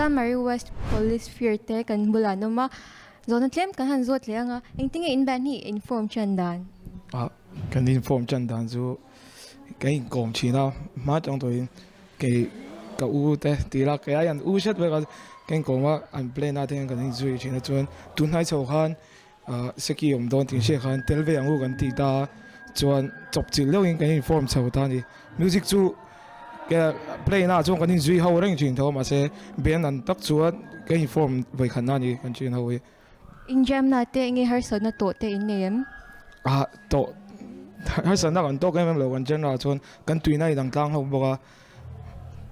Chanmari West Police Fir te kan bulah an awm a, zawhna tlem kan han zawt leh ang a, engtin nge in band hi in form tan dan? Ah, kan in form tan dan chu kan inkawm thin a, hma tang tawhin kei ka u te tih la kei ai an u hret vek a, ka inkawm a, an plan a te hian kan inzui thin a, chuan tunhnai chho khan Ah Seki awm dawn tih hriat khan tel ve ang u kan ti ta a, chuan chawpchilh deuhin kan inform chho ta a ni. Music chu play na ah chuan kan inzui ho reng thin tho a, mahse band an tak chuan kan inform vawikhat na a ni kan thin ho hi. Injamna te enge harsatna tawh te in nei em? Ah tawh harsatna kan tawk em em lo kan genre ah chuan kan tuina inang tlang hlauh bawk a.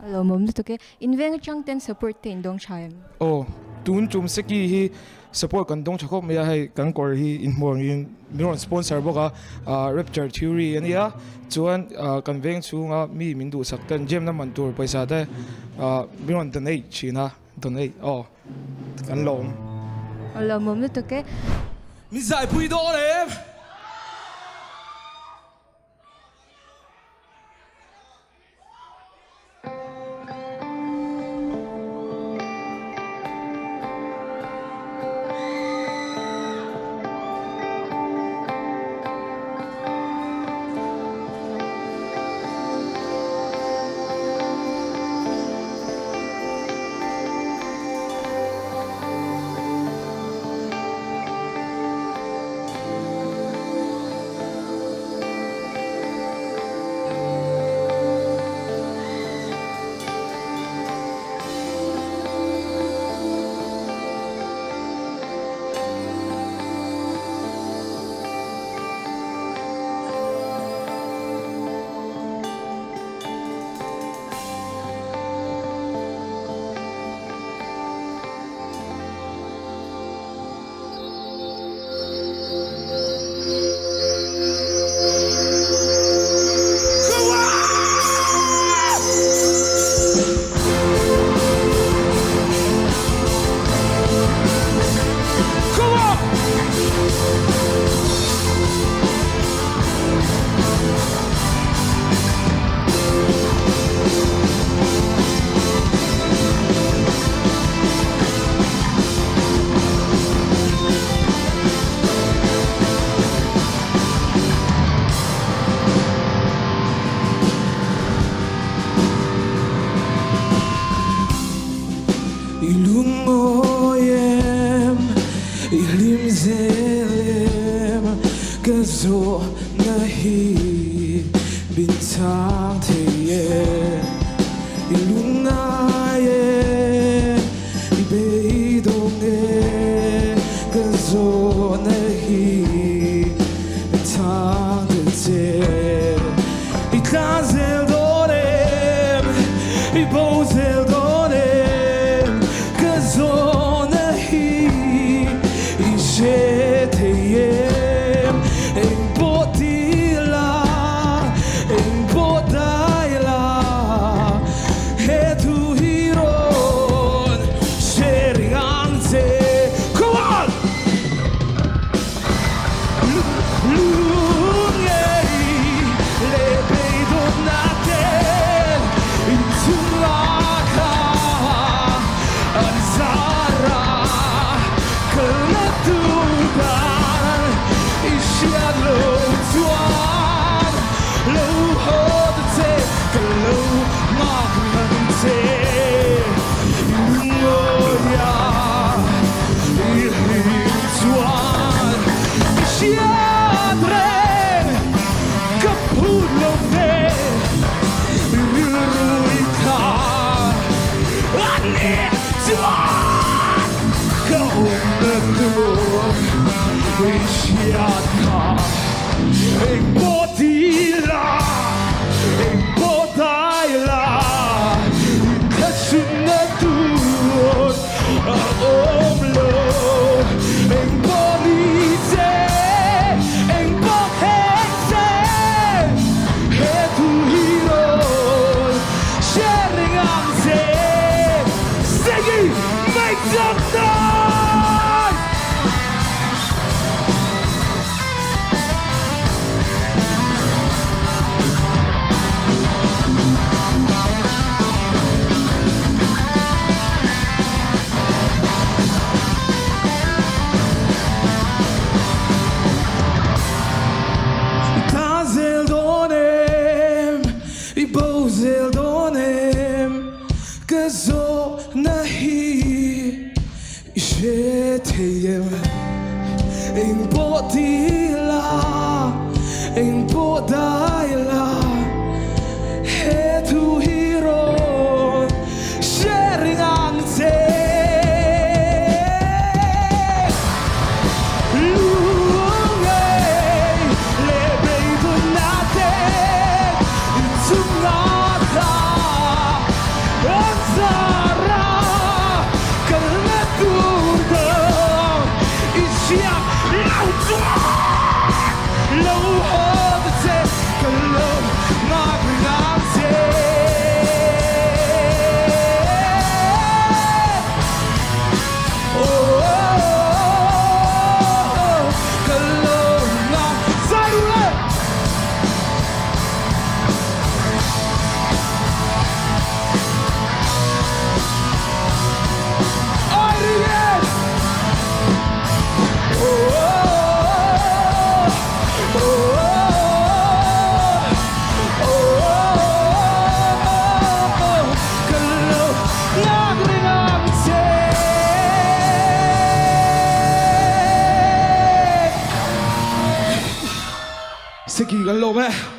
A lawmawm lutuk e. In veng atang ten support te in dawng tha em? Aw, tun tum Seki hi support kan dawng tha khawp mai a, hei kan kawr hi inhmuh angin min rawn sponsor bawk a, ah Rapture Theory a nia, chuan ah kan veng chhunga mi min duhsak ten gem na man tur pawisa te ah min rawn donate thin a, donate aw kan lawm. A lawmawm lutuk e. Min zaipui dawn em? I lungawi em, i hlim zel em, ka zawhna hi min chhang thei e. I lungngai e, i beidawng e, ka zawhna hi min chhang tel che. I tla zel dawn em, i bo zel dawn em, ka zawhna hi i hre thei em, eng pawh ti la, eng pawh dai la, he thu hi rawn hre reng ang che. Come on! Lu ngei leh beidawtna te inchhung laka an zar a, kalna tur dan i hriat loh chuan lo haw ta che, ka lo nghak ngang che. I lungawi a, i hlim chuan i hriat reng ka phut lo ve, i rilru i kha a ni chuan ka awmna tur i hriat kha eng pawh ti la, eng pawh dai la, inthlahrunna tur a awm lo. Eng pawh ni che, eng pawh thleng che, he thu hi rawn hre reng ang che. Segi, make some noise! zawhna hi i hre thei em? Eng pawh ti la, eng pawh dai la, he thu hi rawn hre reng ang che. Lungei leh beidawna te inchunga tha an zar a, kalna tur dang i hriat lo chuan lo haw ta che, ka lo nghak reng ang che. Seki kan lawm e.